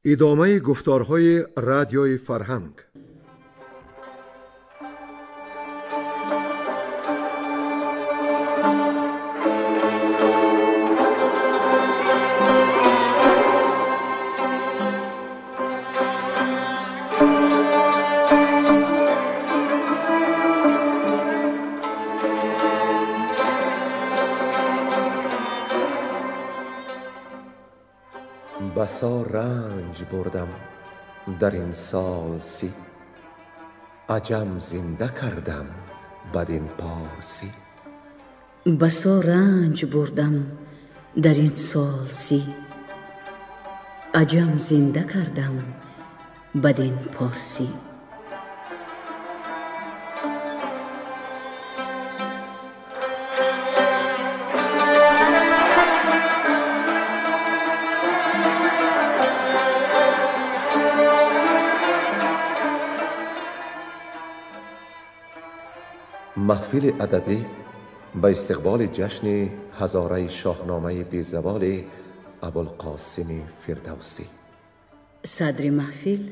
Идомаи гуфторҳои радиои фарҳанг. بسا رنج بردم در این سال 30، عجم زنده کردم بدین پارسی. بسا رنج بردم در این سال 30، عجم زنده کردم بدین پارسی. Маҳфили адабӣ ба истиқболи ҷашни ҳазораи шоҳномаи безаволи Абулқосими Фирдавсӣ. Садри маҳфил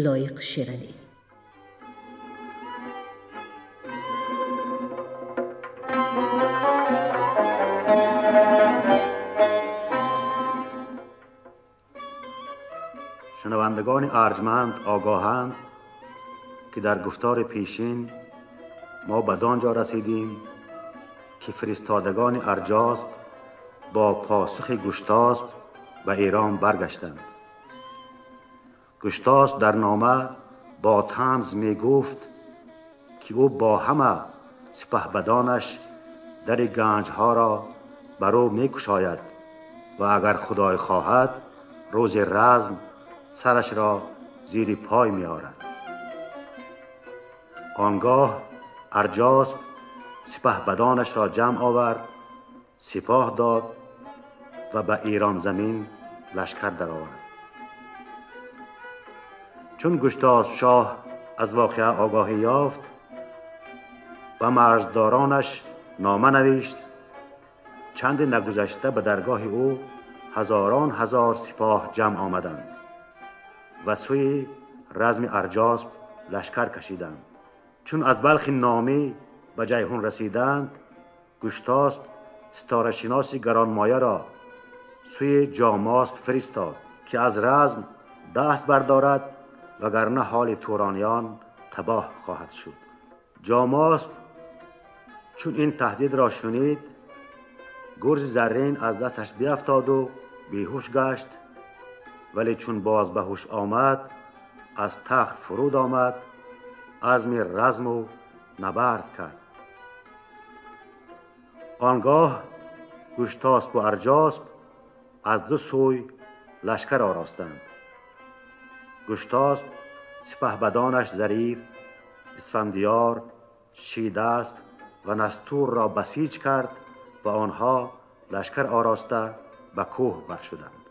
Лоиқ Шералӣ. Шунавандагони арҷманд огоҳанд, ки дар гуфтори пешин мо ба донҷо расидем, ки фиристодагони Арҷасп бо посухи Гуштасп ба Эрон баргаштанд. Гуштасп дар нома бо танз мегуфт, ки ӯ бо ҳама сипаҳбадонаш дари ганҷҳоро бар ӯ мекушояд ва агар Худой хоҳад, рӯзи разм сарашро зири пой меорад. Он гоҳ Арҷасп сипаҳбадонашро ҷамъ овард, сипоҳ дод ва ба Эрон замин лашкар даровард. Чун Гуштасп шоҳ аз воқеа огоҳӣ ёфт, ба марздоронаш нома навишт. Чанде нагузашта ба даргоҳи ӯ ҳазорон ҳазор сипоҳ ҷамъ омаданд ва сӯи разми Арҷасп лашкар кашиданд. Чун аз Балхи номӣ ба Ҷайҳун расиданд, Гуштасп ситорашиноси гаронмояро сӯи Ҷомасп фиристод, ки аз разм даст бардорад, вагарна ҳоли турониён табоҳ хоҳад шуд. Ҷомасп чун ин таҳдидро шунид, гурзи заррин аз дасташ биафтоду беҳуш гашт, вале чун боз ба ҳуш омад, аз тахт фуруд омад, азми разму набард кард. Он гоҳ Гуштаспу Арҷасп аз ду сӯй лашкар оростанд. Гуштасп сипаҳбадонаш Зариф, Исфандиёр, Шидасп ва Настурро басиҷ кард ва онҳо лашкар ороста ба кӯҳ баршуданд.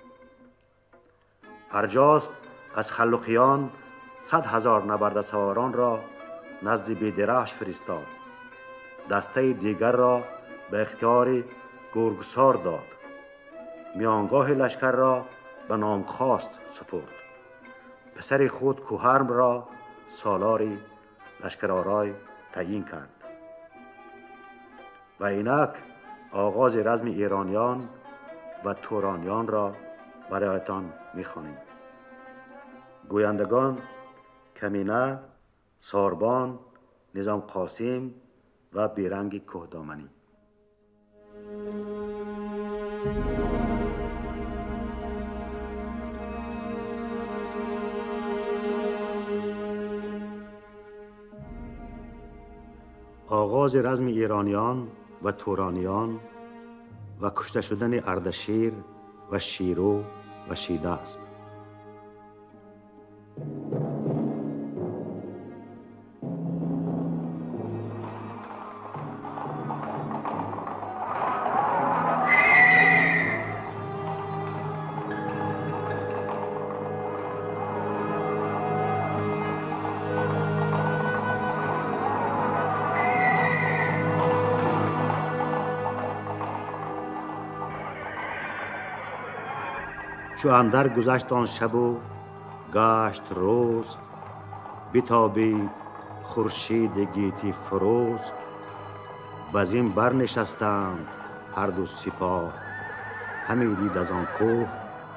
Арҷасп аз Халлуқиён 100 000 набардасаворонро назди Бедирахш фиристод. Дастаи дигарро ба ихтиёри Гургсор дод. Миёнгоҳи лашкарро ба Номхост супурд. Писари худ Кӯҳармро солори лашкаророй таъйин кард. Ва инак оғози разми эрониён ва турониёнро бароятон мехонем. Гӯяндагон Камина, Сорбон, Низом Қосим ва Беранги Кӯҳдоманӣ. Оғози разми эрониён ва турониён ва кушта шудани Ардашир ва Ширу ва Шидасп. Чу андар гузашт он шабу гашт рӯз, битобид хуршиди гети фурӯз. Ба зин барнишастанд ҳарду сипоҳ, ҳаме дид аз он кӯҳ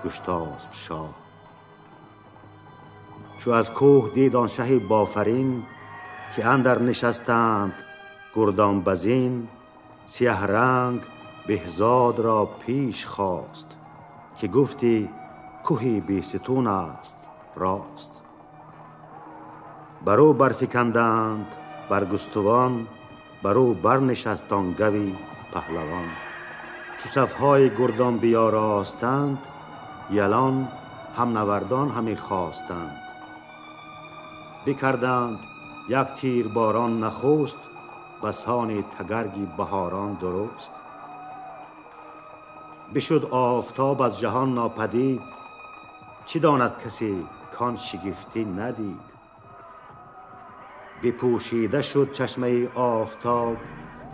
Гуштосп шоҳ. Чу аз кӯҳ дид он шаҳи бофарин, ки андар нишастанд гурдон ба зин, сиёҳранг Беҳзод ро пеш хост, ки гуфти кӯҳи беситун аст рост. Бар ӯ барфиканданд бар густувон, бар ӯ барнишаст он гави паҳлавон. Чу сафҳои гурдон биёростанд, ялон ҳамнавардон ҳаме хостанд. Бикарданд як тирборон нахуст, ба сони тагарги баҳорон дуруст. Бишуд офтоб аз ҷаҳон нопадид, чӣ донад касе кон шигифтӣ надид. Бипӯшида шуд чашмаи офтоб,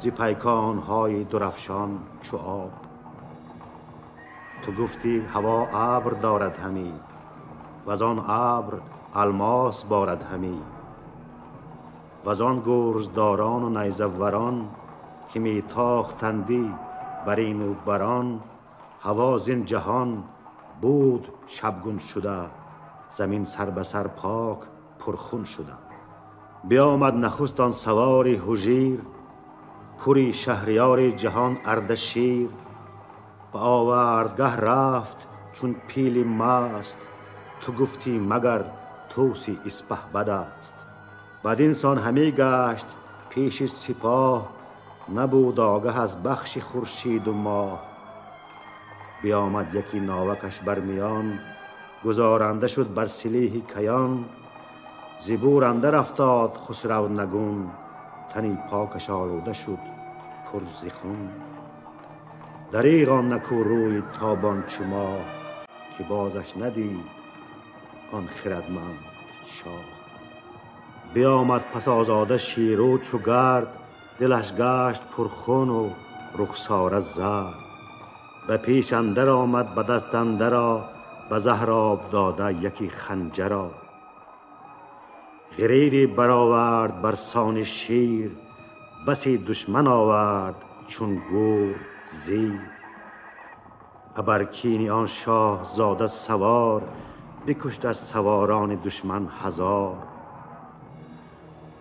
зи пайконҳои дурафшон чу об. Ту гуфтӣ ҳаво абр дорад ҳамӣ, ваз он абр алмос борад ҳамӣ. Ваз он гурздорону найзаварон, ки метохтандӣ бар ину бар он, ҳаво зин ҷаҳон буд шабгун шуда, замин сар ба сар пок пурхун шуда. Биомад нахуст он савори ҳужир, пури шаҳриёри ҷаҳон Ардашир. Ба овардгаҳ рафт чун пили маст, ту гуфтӣ магар тӯси испаҳбад аст. Бадин сон ҳаме гашт пеши сипоҳ, набуд огаҳ аз бахши хуршиду моҳ. Биомад яки навакаш бар миён, гузоранда шуд бар силеҳи каён. Зибур андар афтод Хусрав нагун, тани покаш олуда шуд пур зи хун. Дареғ он наку рӯи тобон чу моҳ, ки бозаш надид он хирадманд шоҳ. Биомад пас озода шеру чу гард, дилаш гашт пурхуну рухсора зард. Ба пеш андар омад ба даст андара, ба заҳр об дода яки ханҷара. Ғирире баровард бар сони шер, басе душман овард чун гӯр зер. Абар кини он шоҳзода савор, бикушт аз саворони душман ҳазор.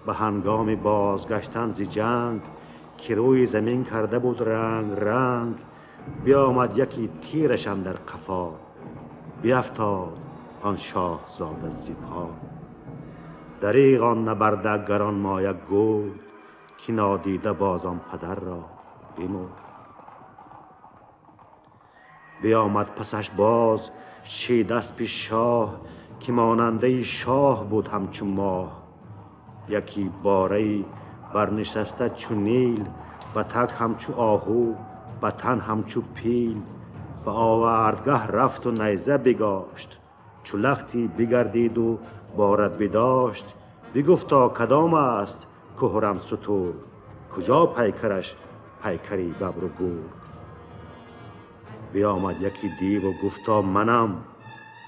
Ба ҳангоми бозгаштан зи ҷанг, ки рӯи замин карда буд ранг ранг, биомад яки тираш андар қафо, биафтод он шоҳзода зи по. Дареғ он набарда гаронмоя гурд, ки нодида боз он падарро бимурд. Биомад пасаш боз шедаспи шоҳ, ки монандаи шоҳ буд ҳамчу моҳ. Яки бораи барнишаста чу Нил, ба таг ҳамчу оҳу, ба тан ҳамчу пил. Ба овардгаҳ рафту найза бигошт, чу лахти бигардиду борад бидошт. Бигуфто кадом аст кӯҳрам сутур, куҷо пайкараш пайкари бабру гург. Биомад яки диву гуфто манам,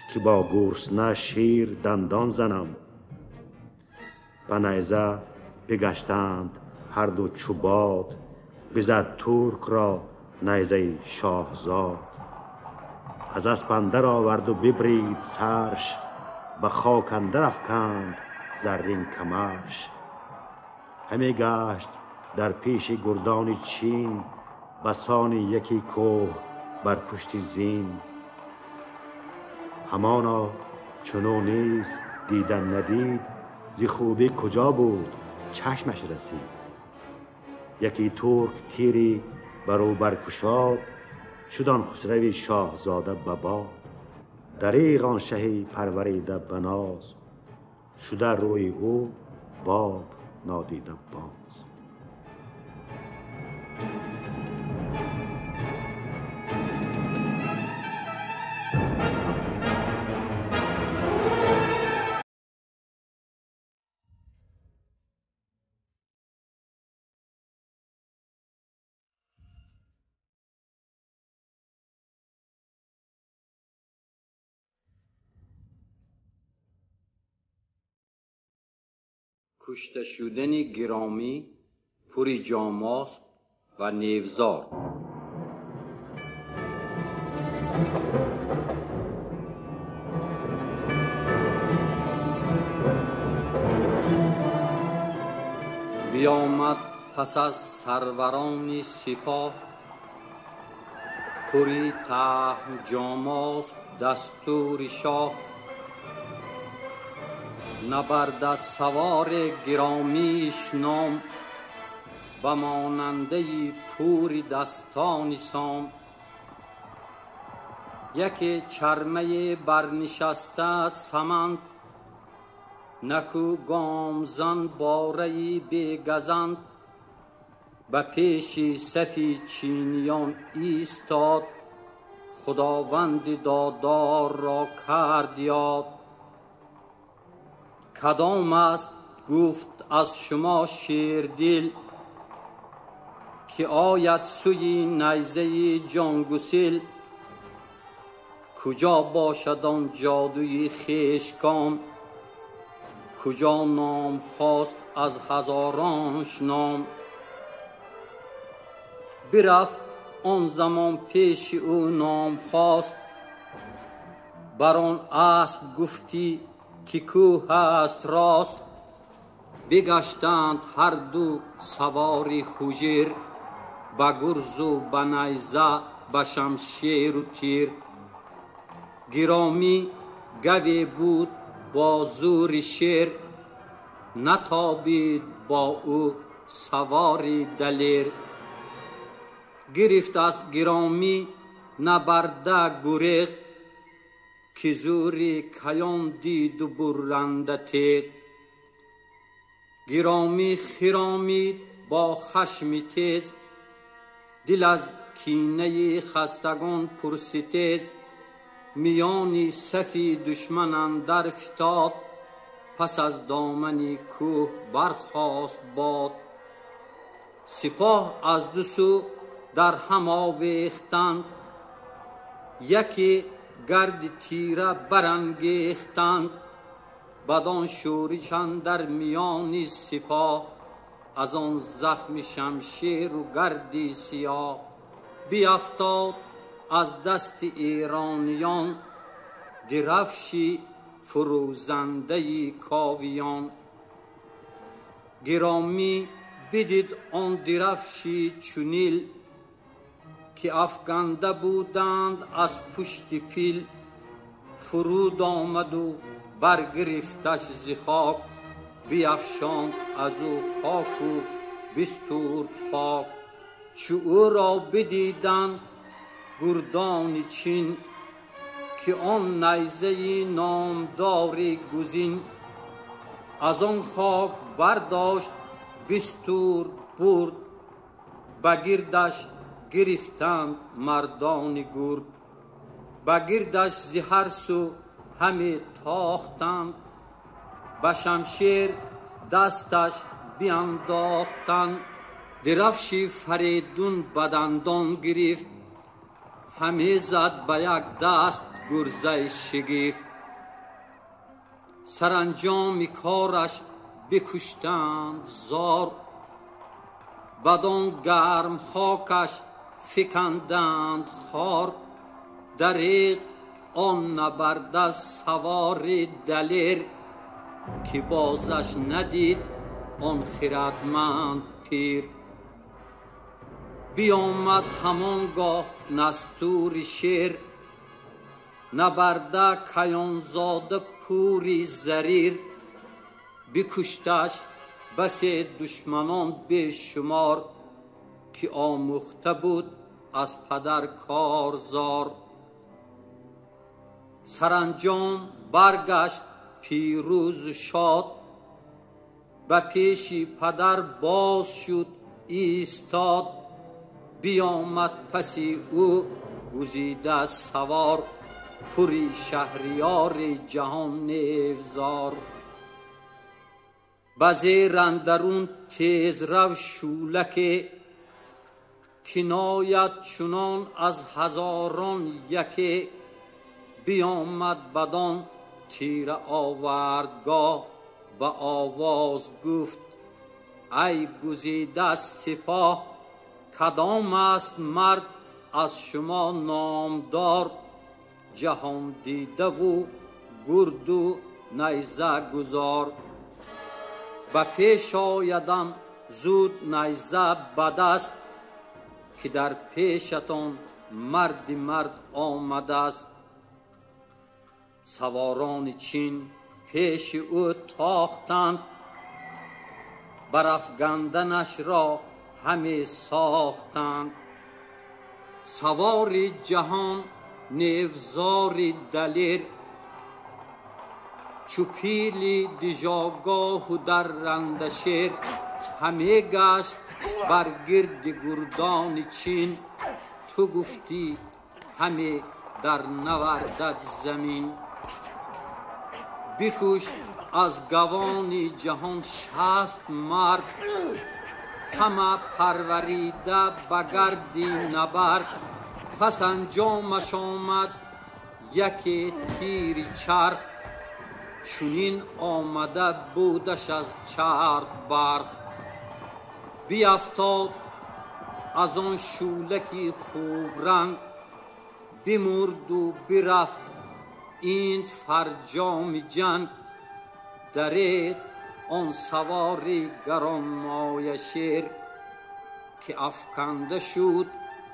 ки бо гурусна шер дандон занам. Ба найза бигаштанд ҳарду чу бод, бизад туркро найзаи шоҳзод. Аз асп андар оварду бибрид сарш, ба хок андар афканд заррин камарш. Ҳаме гашт дар пеши гурдони чин, ба сони яки кӯҳ бар пушти зин. Ҳамоно чуно низ дидан надид, зи хубӣ куҷо буд чашмаш расид. Яки турк тири бар ӯ баркушод, шуд он Хусрави шоҳзода ба бод. Дареғ он шаҳи парварида ба ноз, шуда рӯи ӯ боб нодида боз. Кушта шудани Гиромӣ, пури Ҷомосп ва Невзор. Биомад пас аз сарварони сипоҳ, пури таҳм Ҷомосп дастури шоҳ. Набарда савори Гиромиш ном, ба монандаи пури дастони сом. Яке чармае барнишаста саманд, наку гомзан бораи бегазанд. Ба пеши сафи чиниён истод, худованди додорро кард ёд. Кадом аст, гуфт, аз шумо шердил, ки ояд сӯи найзаи ҷонгусил? Куҷо бошад он ҷодуи хешком, куҷо ном хост аз ҳазоронш ном? Бирафт он замон пеши ӯ ном хост, бар он асп гуфтӣ ки кӯҳ аст рост. Бигаштанд ҳар ду савори ҳужир, ба гурзу ба найза, ба шамшеру тир. Гиромӣ гаве буд бо зури шер, натобид бо ӯ савори далер. Гирифт аз Гиромӣ набарда гуреғ, ки зури каён диду бурранда теғ. Гиромӣ хиромид бо хашми тез, дил аз кинаи хастагон пурситез. Миёни сафи душман андар фитод, пас аз домани кӯҳ бархост бод. Сипоҳ аз ду сӯ дар ҳам овехтанд, яке гарди тира барангехтанд. Бадон шӯриш андар миёни сипоҳ, аз он захми шамшеру гарди сиёҳ. Биафтод аз дасти эрониён, дирафши фурӯзандаи ковиён. Гиромӣ бидид он дирафши чунил, ки афганда буданд аз пушти пил. Фуруд омаду баргирифташ зи хок, биафшонд аз ӯ хоку бистурд пок. Чу ӯро бидиданд гурдони чин, ки он найзаи номдори гузин. Аз он хок бардошт бистурд бурд, ба гирдаш гирифтанд мардони гурд. Ба гирдаш зи ҳар сӯ ҳаме тохтанд, ба шамшер дасташ биандохтанд. Дирафши Фаридун ба дандон гирифт, ҳаме зад ба як даст гурзаи шигифт. Саранҷоми кораш бикуштанд зор, бадон гарм хокаш фиканданд хор. Дареғ он набарда савори далер, ки бозаш надид он хирадманд пир. Биомад ҳамон гоҳ настури шер, набарда каёнзода пури зарир. Бикушташ басе душманон бешумор, ки омӯхта буд аз падар корзор. Саранҷом баргашт пирӯзу шод, ба пеши падар боз шуд истод. Биомад паси ӯ гузида савор, пури шаҳриёри ҷаҳон Невзор. Ба зер андарун тезрав шӯлаке, ки нояд чунон аз ҳазорон яке. Биомад бадон тира овардгоҳ, ба овоз гуфт ай гузида сипоҳ кадом аст мард аз шумо номдор ҷаҳон дидаву гурду найза гузор ба пеш оядам зуд найза ба даст ки дар пешатон марди мард омадааст. Саворони Чин пеши ӯ тохтанд, барафганданашро ҳаме сохтанд. Савори ҷаҳон невзори далер, чу пили дижогоҳу дарранда шер, ҳаме гашт бар гирди гурдони Чин. Ту гуфтӣ ҳаме дар навардад замин. Бикушт аз гавони ҷаҳон 60 мард, ҳама парварида ба гарди набард. Пас анҷомаш омад яке тири чарх, чунин омада будаш аз чарх барх. Биафтод аз он шӯлаки хубранг, бимурду бирафт инт фарҷоми ҷанг. Даред он савори гаронмоя шер, ки афканда шуд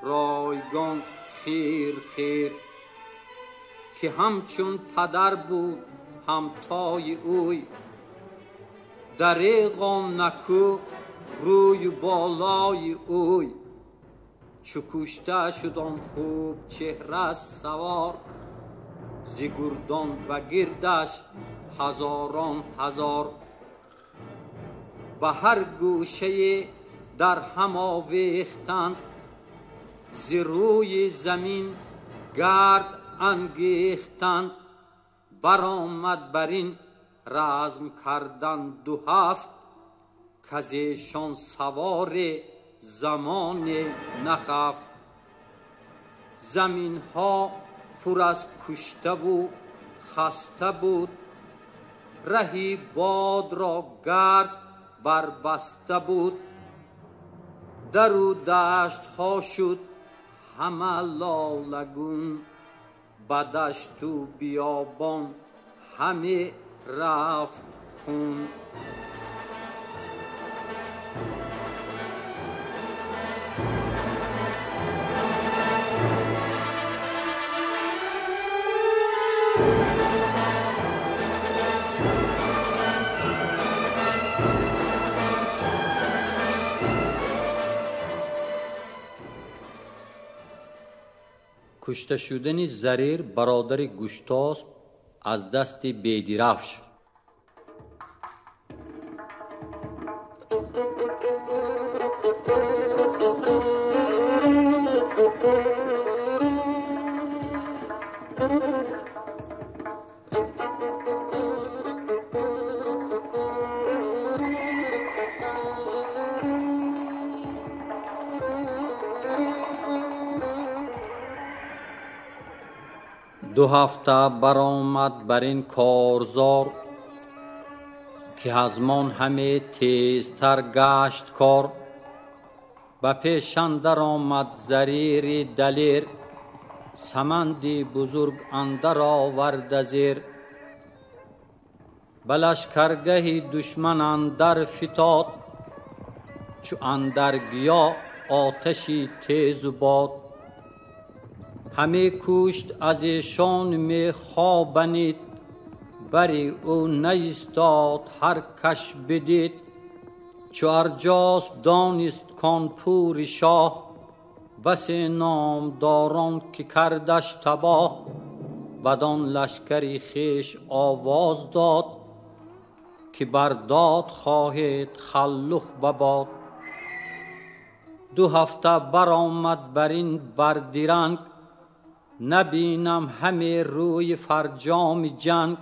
ройгон хир хир. Ки ҳамчун падар буд ҳамтои ӯй, дареғон наку рӯю болои ӯй. Чу кушта шуд он хуб чеҳра савор, зи гурдон ба гирдаш ҳазорон ҳазор. Ба ҳар гӯшае дар ҳам овехтанд, зи рӯи замин гард ангехтанд. Баромад бар ин разм кардан ду ҳафт, казешон савори замоне нахафт. Заминҳо пур аз куштаву хаста буд, раҳи бодро гард барбаста буд. Дару даштҳо шуд ҳама лолагун, ба дашту биёбон ҳаме рафт хун. Кушта шудани Зарир бародари Гуштосп аз дасти Бедирафш. Ду ҳафта баромад бар ин корзор, ки ҳазмон ҳаме тезтар гашт кор. Ба пеш андар омад Зарири далер, саманди бузург андар оварда зер. Ба лашкаргаҳи душман андар фитод, чу андар гиё оташи тезу бод. Ҳаме кушт аз эшон мехобанид, бари ӯ наистод ҳар каш бидид. Чу Арҷосп донист кон пури шоҳ, басе номдорон ки кардаш табоҳ. Бадон лашкари хеш овоз дод, ки бар дод хоҳед халлух ба бод. Ду ҳафта баромад бар ин бардиранг, набинам ҳаме рӯи фарҷоми ҷанг.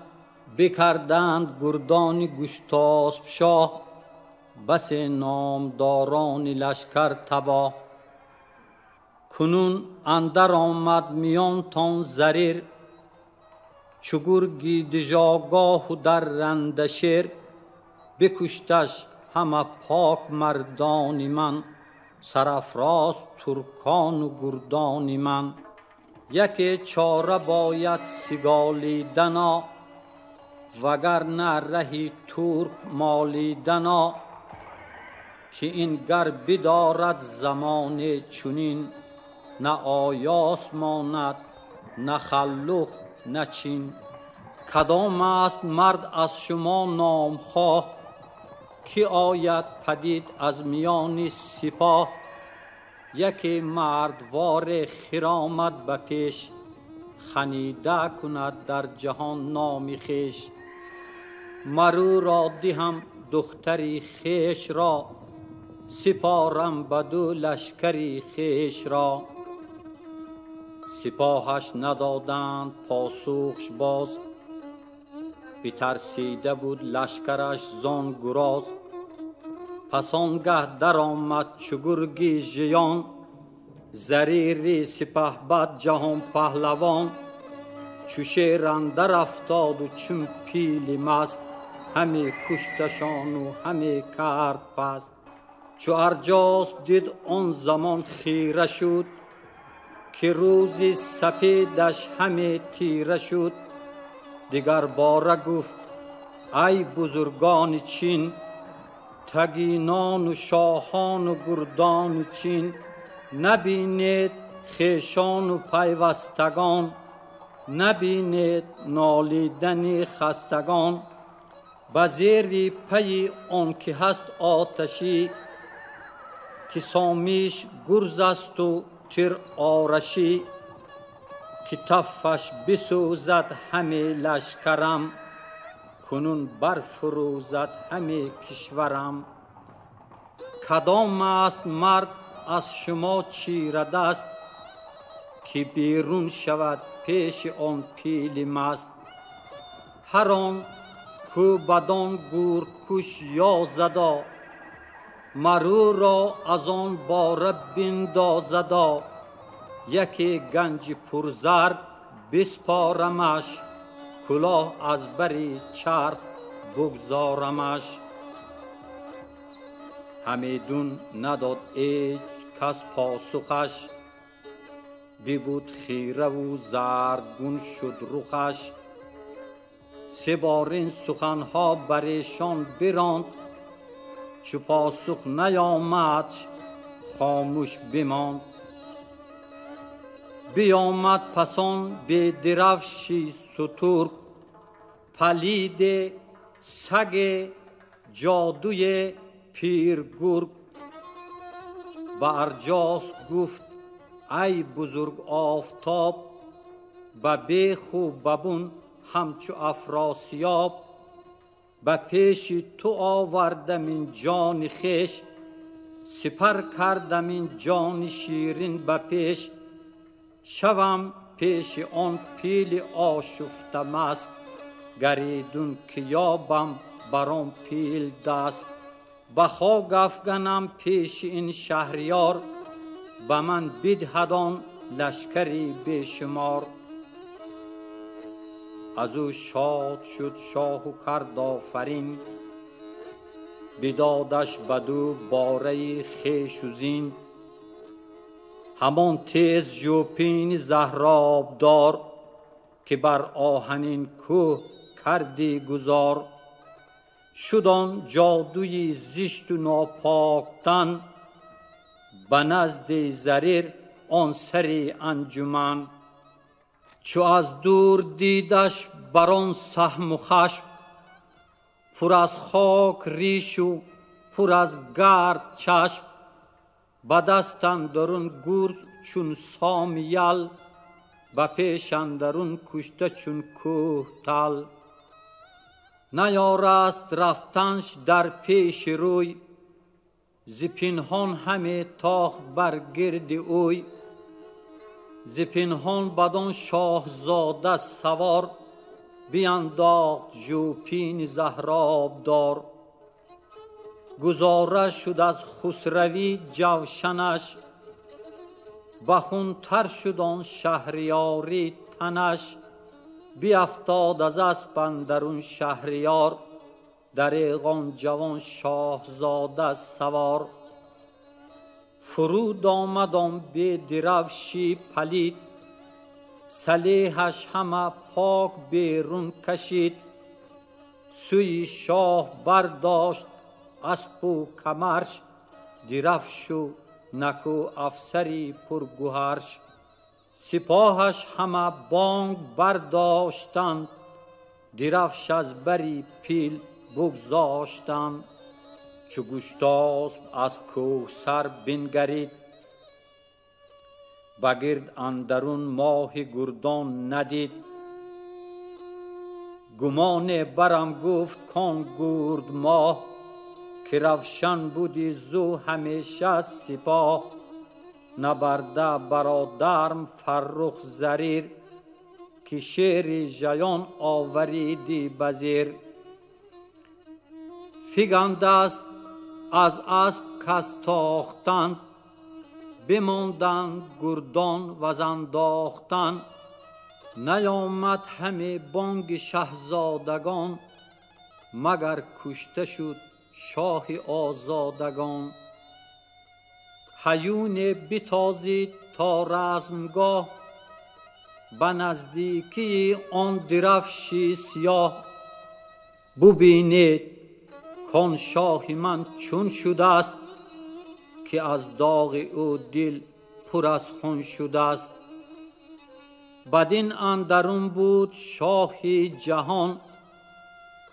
Бикарданд гурдони Гуштосп шоҳ, басе номдорони лашкар табоҳ. Кунун андар омад миёнтон Зарир, чу гурги дижогоҳу дарранда шер. Бикушташ ҳама пок мардони ман, сарафроз туркону гурдони ман. Яке чора бояд сиголидано, вагарна раҳи турк молидано. Ки ин гар бидорад замоне чунин, на оёс монад, на халлух, на чин. Кадом аст мард аз шумо номхоҳ, ки ояд падид аз миёни сипоҳ? Яке мардворе хиромад ба пеш, ханида кунад дар ҷаҳон номи хеш. Маруро диҳам духтари хешро, сипорам баду лашкари хешро. Сипоҳаш надоданд посухш боз, битарсида буд лашкараш зон гуроз. Пас он гаҳ даромад чу гурги жиён, зарири сипаҳбад ҷаҳон паҳлавон. Чу шер андар афтоду чун пили маст, ҳаме кушташону ҳаме кард паст. Чу Арҷосп дид он замон хира шуд, ки рӯзи сапедаш ҳаме тира шуд. Дигар бора гуфт: ай бузургони Чин, тагинону шоҳону гурдону чин, набинед хешону пайвастагон, набинед нолидани хастагон. Ба зери пайи он ки ҳаст оташӣ, ки сомиш гурз асту тир орашӣ. Ки таффаш бисӯзад ҳаме лашкарам, кунун барфурӯзад ҳаме кишварам. Кадом аст мард аз шумо чирадаст, ки берун шавад пеши он пили маст? Ҳар он кӯ бадон гуркуш ёзадо, маруро аз он бора биндозадо. Яке ганҷи пурзар биспорамаш, кулоҳ аз бари чарх бугзорамаш. Ҳамедун надод ҳеҷ кас посухаш, бибуд хираву зардгун шуд рухаш. Се бор ин суханҳо бар эшон биронд, чу посух наёмадш хомӯш бимонд. Биёмад пасон бедиравши сутурк, палиде саге ҷодуе пиргург. Ба Арҷосп гуфт: ай бузург офтоб, ба беху бабун ҳамчу Афросиёб. Ба пеши ту овардам ин ҷони хеш, сипар кардам ин ҷони ширин ба пеш. Шавам пеши он пили ошуфта маст, гаридун ки ёбам бар он пил даст. Ба хок афганам пеши ин шаҳриёр, ба ман бидҳад он лашкари бешумор. Аз ӯ шод шуд шоҳу кард офарин, бидодаш баду бораи хешу зин. Ҳамон тез жӯпини заҳробдор, ки бар оҳанин кӯҳ карди гузор. Шуд он ҷодуи зишту нопоктан, ба назди зарир он сари анҷуман. Чу аз дур дидаш бар он саҳму хашм, пур аз хок ришу пур аз гард чашм. Ба даст андарун гурз чун соми ял, ба пеш андарун кушта чун кӯҳ тал. Наёраст рафтанш дар пеши рӯй, зи пинҳон ҳаме тохт бар гирди ӯй. Зи пинҳон бадон шоҳзода савор, биандохт жӯпини заҳробдор. Гузора шуд аз хусравӣ ҷавшанаш, ба хунтар шуд он шаҳриёри танаш. Биафтод аз асп андарун шаҳриёр, Дареғ он ҷавон шоҳзода савор. Фуруд омад он бедиравши палид, салеҳаш ҳама пок берун кашид. Сӯи шоҳ бардошт аспу камарш, дирафшу наку афсари пургуҳарш. Сипоҳаш ҳама бонг бардоштанд, дирафш аз бари пил бугзоштанд. Чу гуштосп аз кӯҳсар бингарид, ба гирд андарун моҳи гурдон надид. Гумоне барам гуфт кон гурд моҳ, ки равшан буди зу ҳамеша сипоҳ. Набарда бародарм Фаррух Зарир, ки шери жаён овариди ба зер. Фигандаст аз асп кас тохтанд, бимонданд гурдон вазандохтанд. Наёмад ҳаме бонги шаҳзодагон, магар кушта шуд шоҳи озодагон. Ҳаюне битозид то размгоҳ, ба наздикии он дирафши сиёҳ. Бубинед кон шоҳи ман чун шудааст, ки аз доғи ӯ дил пур аз хун шудааст. Бадин андарун буд шоҳи ҷаҳон,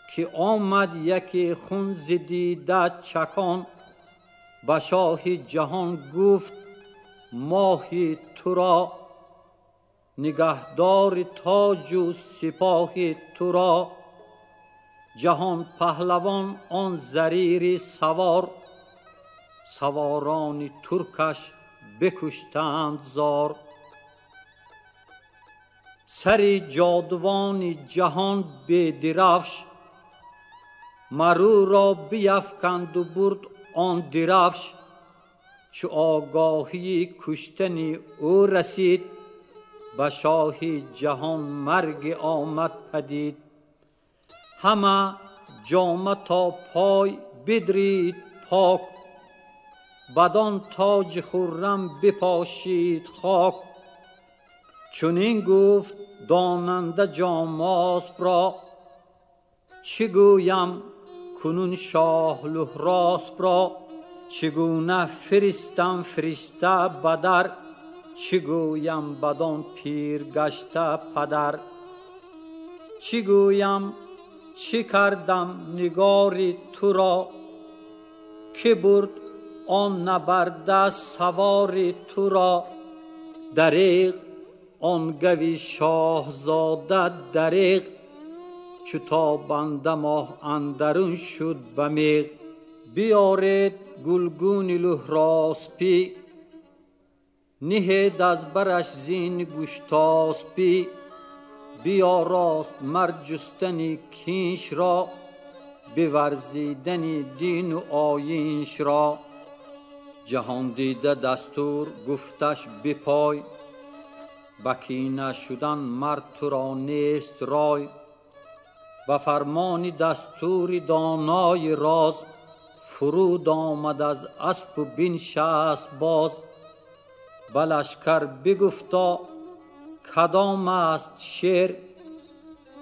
ки омад яке хун зи дида чакон. Ба шоҳи ҷаҳон гуфт моҳи туро, нигаҳдори тоҷу сипоҳи туро. Ҷаҳон паҳлавон он зарири савор, саворони туркаш бикуштанд зор. Сари ҷодувони ҷаҳон бедирафш, маруро биафканду бурд он дирафш. Чу огоҳии куштани ӯ расид, ба шоҳи ҷаҳон марги омад падид. Ҳама ҷома то пой бидрид пок, бадон тоҷи хуррам бипошид хок. Чунин гуфт донанда ҷомосбро, чӣ гӯям кунун шоҳ Луҳросбро. Чӣ гуна фиристам фириста ба дар, чӣ гӯям бадон пир гашта падар. Чӣ гӯям чӣ кардам нигори туро, ки бурд он набарда савори туро. Дареғ он гави шоҳзода дареғ, чу тобанда моҳ андарун шуд ба меғ. Биёред гулгуни Луҳроспӣ, ниҳед аз бараш зини гуштоспӣ. Биёрост мар ҷустани киншро, биварзидани дину оиншро. Ҷаҳондида дастур гуфташ бипой, ба кина шудан мар туро нест рой. Ба фармони дастури донои роз, фуруд омад аз аспу биншаст боз. Ба лашкар бигуфто кадом аст шер,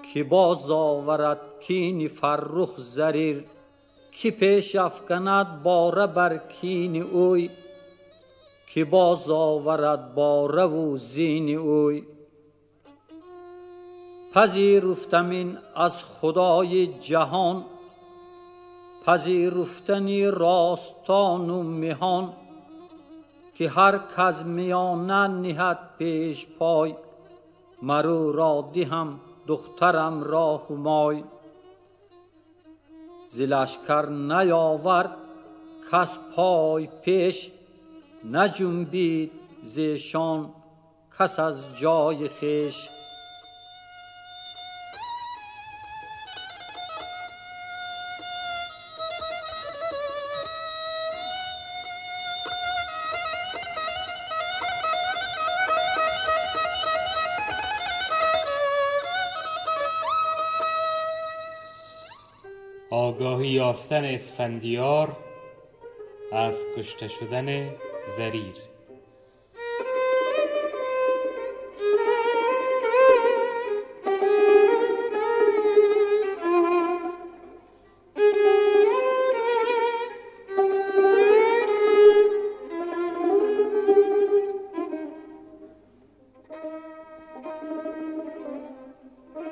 ки боз оварад кини Фаррух Зарир. Ки пеш афканад бора бар кини ӯй, ки боз оварад бораву зини ӯй. Пазируфтам ин аз Худои ҷаҳон, пазируфтани ростону меҳон. Ки ҳар кас миёна ниҳад пеш пой, маруро диҳам духтарам ро ҳумой. Зи лашкар наёвард кас пой пеш, наҷунбид зешон кас аз ҷои хеш. آگاهی یافتن اسفندیار از کشته شدن زریر.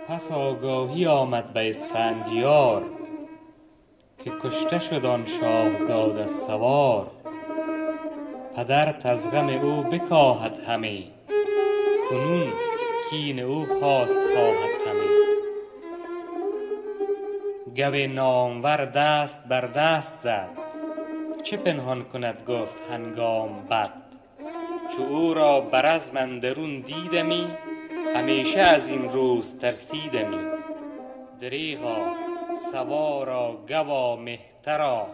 پس آگاهی آمد به اسفندیار که کشته شد آن شاهزاده سوار. پدر از غم او بکاهد همی، کنون کین او خواست خواهد همی. گو نامور دست بر دست زد، چه پنهان کند گفت هنگام بد. چو او را بر رزم اندرون دیدمی، همیشه از این روز ترسیدمی. دریغا سوارا گوا مهترا،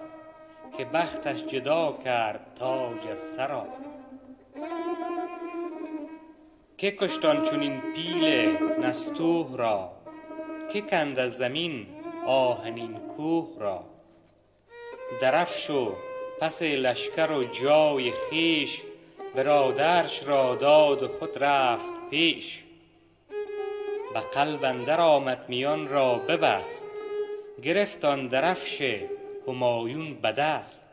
که بختش جدا کرد تاج از سرا. که کشت آن چنین پیل نستوه را، که کند از زمین آهنین کوه را. درفش و پس لشکر و جای خویش، برادرش را داد و خود رفت پیش. به قلب اندر آمد میان را ببست، گرفت آن درفش همایون به دست.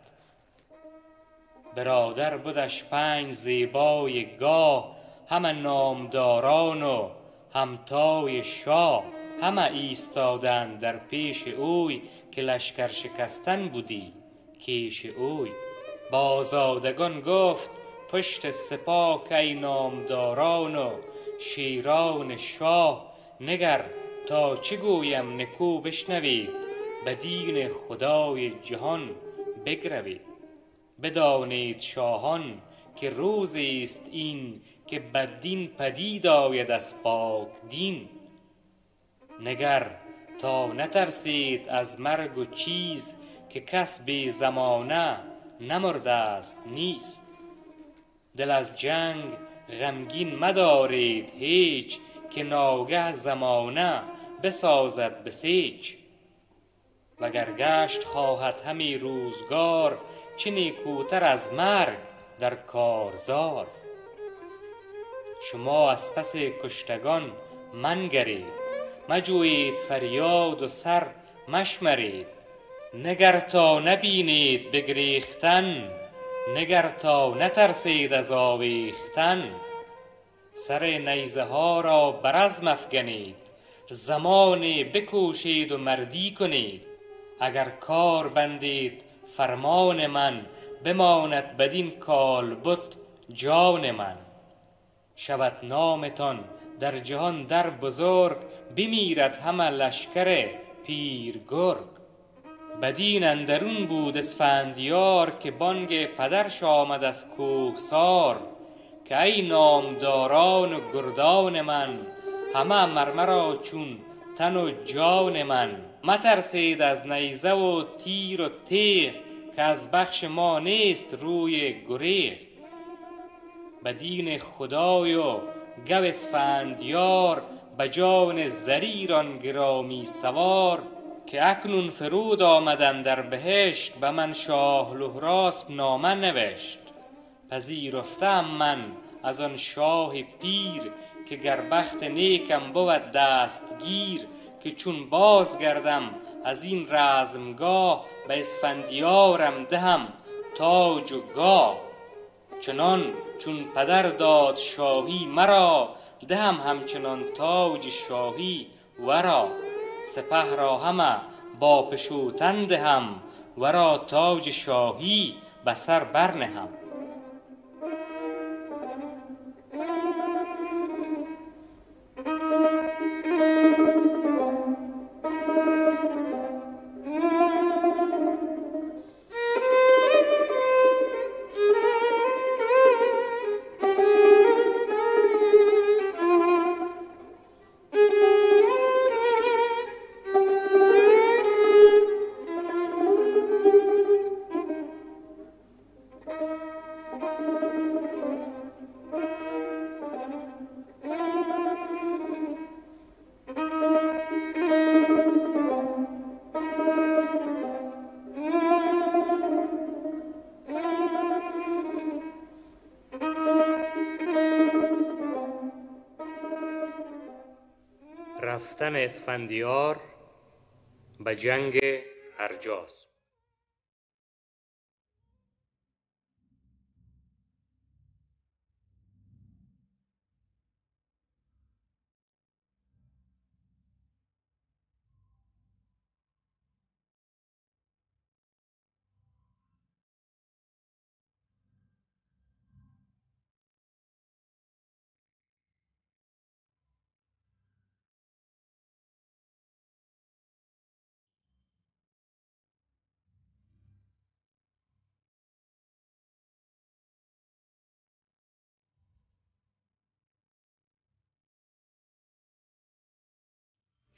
برادر بدش 5 زیبای گاه، همه نامداران و همتای شاه. همه ایستادند در پیش اوی، که لشکر شکستن بودی کیش اوی. با آزادگان گفت پشت سپاه، کای نامداران و شیران شاه. نگر تا چه گویم نکو بشنوید، به دین خدای جهان بگروید. بدانید شاهان که روزی است این، که بددین پدید آید از پاک دین. نگر تا نترسید از مرگ و چیز، که کس بی زمانه نمرده است نیز. دل از جنگ غمگین مدارید هیچ، که ناگه زمانه بسازد بسیچ. وگر گشت خواهد همی روزگار، چه نیکوتر از مرگ در کارزار. شما از پس کشتگان منگرید، مجویید فریاد و سر مشمرید. نگر تا نبینید بگریختن، نگر تا نترسید از آویختن. سر نیزه ها را بر رزم افگنید، زمانی بکوشید و مردی کنید. اگر کار بندید فرمان من، بماند بدین کالبد جان من. شود نامتان در جهان در بزرگ، بمیرد همه لشکر پیر گرگ. بدین اندرون بود اسفندیار، که بانگ پدرش آمد از کوهسار. که ای نامداران و گردان من، همه مرمرا چون تن و جان من. مترسید از نیزه و تیر و تیغ، که از بخش ما نیست روی گریغ. به دین خدای و گو اسفندیار، به جان زریران گرامی سوار. که اکنون فرود آمدن در بهشت، به من شاه لهراسپ نامه نوشت. پذیرفتم من از آن شاه پیر، که گر بخت نیکم بود دستگیر. که چون باز گردم از این رزمگاه، به اسفندیارم دهم تاج و گاه. چنان چون پدر داد شاهی مرا، دهم همچنان تاج شاهی ورا. سپه را همه با پشوتن دهم، ورا تاج شاهی به سر برنهم. رفتن اسفندیار به جنگ ارجاسپ.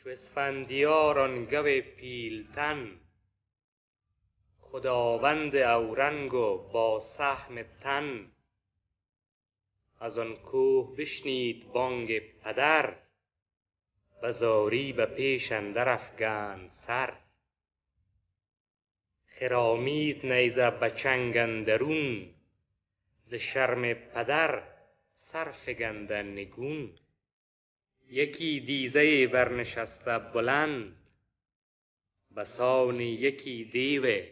چو اسفندیار آن گو پیلتن، خداوند اورنگ و با سهم تن، از آن کوه بشنید بانگ پدر، به زاری به پیش اندر افگند سر. خرامید نیزه به چنگ اندرون، ز شرم پدر سر فگنده نگون. یکی دیزه برنشسته بلند، بسان یکی دیو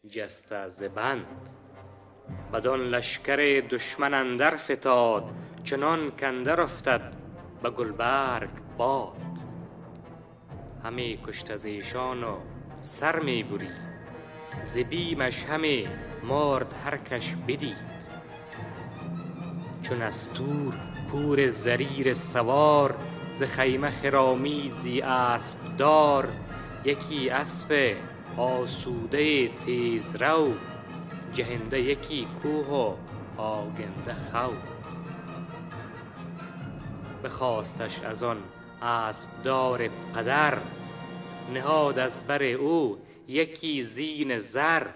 جسته ز بند. بدان لشکر دشمن اندر فتاد، چنان کاندر افتد به گلبرگ باد. همی کشت از ایشان و سر می برید، ز بیمش همی مرد هر کش بدید. چون از تور پور زریر سوار، ز خیمه خرامید زی اسپ دار. یکی اسپ آسوده تیز رو، جهنده یکی کوه و آگنده خو. بخواستش از آن اسپدار پدر، نهاد از بر او یکی زین زر.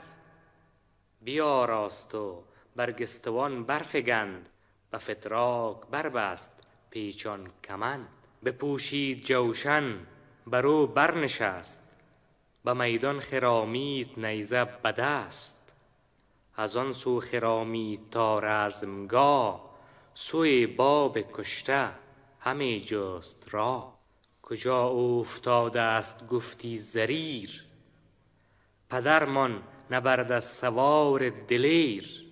بیاراست و بر گستوان برفگند، به فتراک بربست پیچان کمند. بپوشید جوشن بر او برنشست، به میدان خرامید نیزه به دست. از آن سو خرامید تا رزمگاه، سوی باب کشته همی جست راه. کجا اوفتاده است گفتی زریر، پدرمان نبرد سوار دلیر.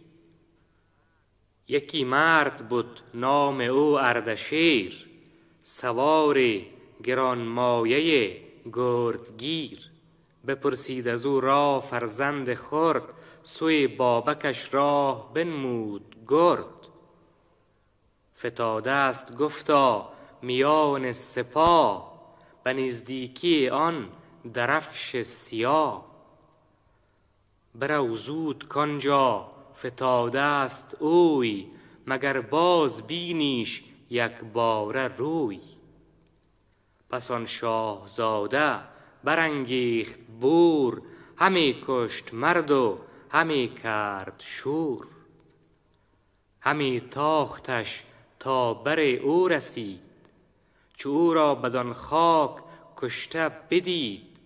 یکی مرد بود نام او اردشیر، سوار گرانمایه گردگیر. بپرسید از او راه فرزند خرد، سوی بابکش راه بنمود گرد. فتاده است گفتا میان سپاه، به نزدیکی آن درفش سیاه. برو زود کآنجا فتاده است اوی، مگر باز بینیش یک باره روی. پس آن شاهزاده برانگیخت بور، همی کشت مرد و همی کرد شور. همی تاختش تا بر او رسید، چو او را بدان خاک کشته بدید.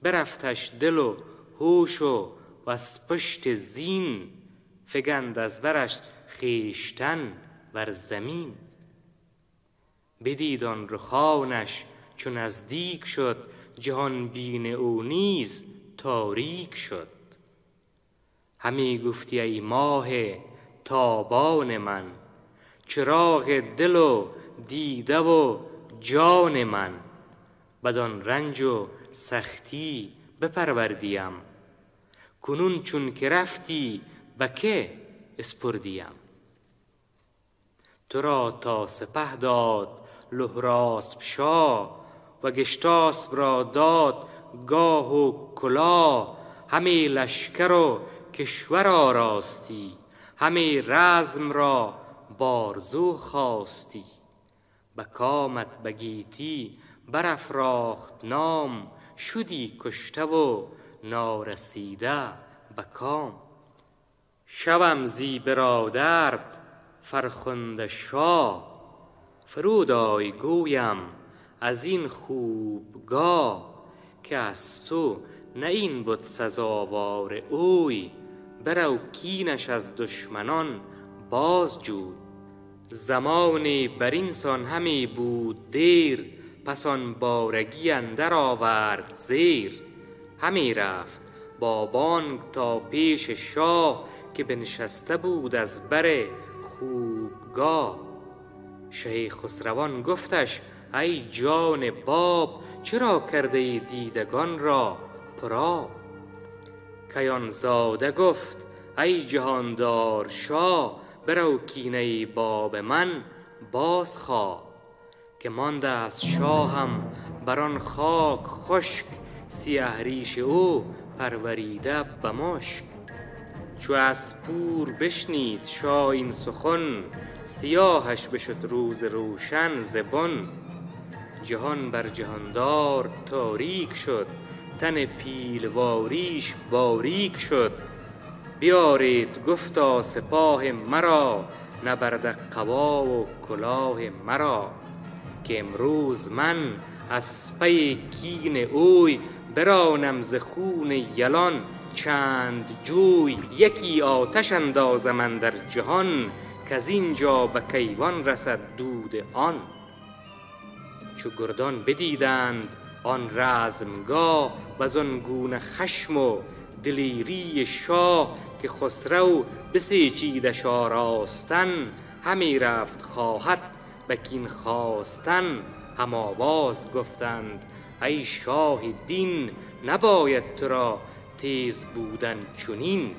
برفتش دل و هوش و از پشت زین، فگند از برش خویشتن بر زمین. بدید آن رخانش چو نزدیک شد، جهان بین او نیز تاریک شد. همی گفتی ای ماه تابان من، چراغ دل و دیده و جان من. بدان رنج و سختی بپروردیم، کنون چون که رفتی به که اسپردیم. تو را تا سپه داد لهراسپ شاه، و گشتاسپ را داد گاه و کلاه. همی لشکر و کشور آراستی، همی رزم را بارزو خواستی. به کامت به گیتی برافراخت نام، شدی کشته و نارسیده به کام. شوم زی برادرت فرخنده شاه، فرود آی گویم از این خوبگاه. که از تو نه این بد سزاوار اوی، برو کینش از دشمنان باز جوی. زمانی بر این سان همی بود دیر، پس آن بارگی اندر آورد زیر. همی رفت با بانگ تا پیش شاه، که بنشسته بود از بر خوبگاه. شه خسروان گفتش ای جان باب، چرا کرده ای دیدگان را پرآب؟ کیان زاده گفت ای جهاندار شاه، برو کینه باب من باز خواه. که مانده از شاهم بر آن خاک خشک، سیه ریش او پروریده به مشک. چو از پور بشنید شاه این سخن، سیاهش بشد روز روشن ز بن. جهان بر جهاندار تاریک شد، تن پیلواریش باریک شد. بیارید گفتا سپاه مرا، نبرد قبا و کلاه مرا. که امروز من از پی کین اوی، برانم ز خون یلان چند جوی. یکی آتش اندازم اندر جهان، کز اینجا به کیوان رسد دود آن. چو گردان بدیدند آن رزمگاه، وزان گونه خشم و دلیری شاه. که خسرو بسیچیدش آراستن، همی رفت خواهد به کین خواستن. هم آواز گفتند ای شاه دین، نباید تو را تیز بودن چنین.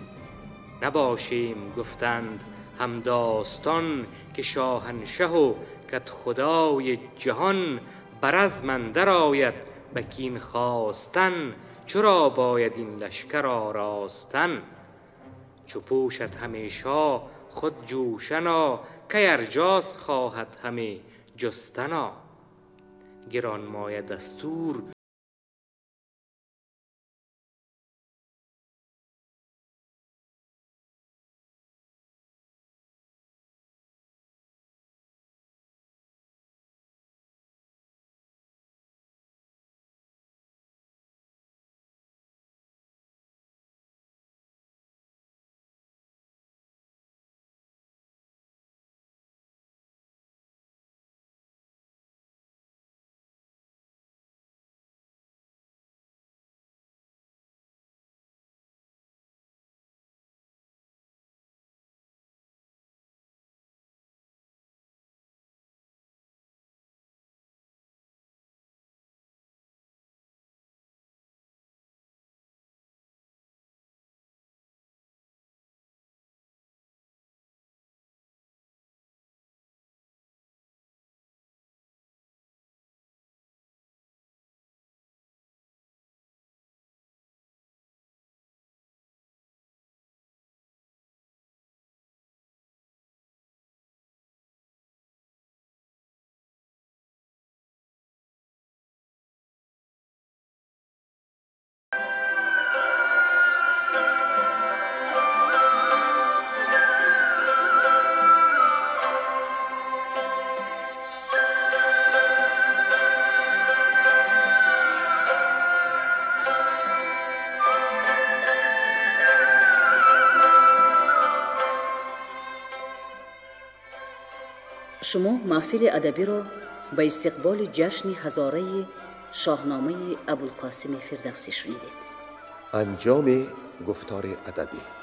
نباشیم گفتند هم داستان، که شاهنشه و کدخدای جهان. بر رزم اندر آید به کین خواستن، چرا باید این لشکر آراستن؟ چو پوشد همی شاه خود جوشنا، کی ارجاسپ خواهد همی جستنا. گرانمایه دستور Шумо маҳфили адабиро ба истиқболи ҷашни ҳазораи шоҳномаи Абулқосими Фирдавсӣ шунидед. Анҷоми гуфтори адабӣ.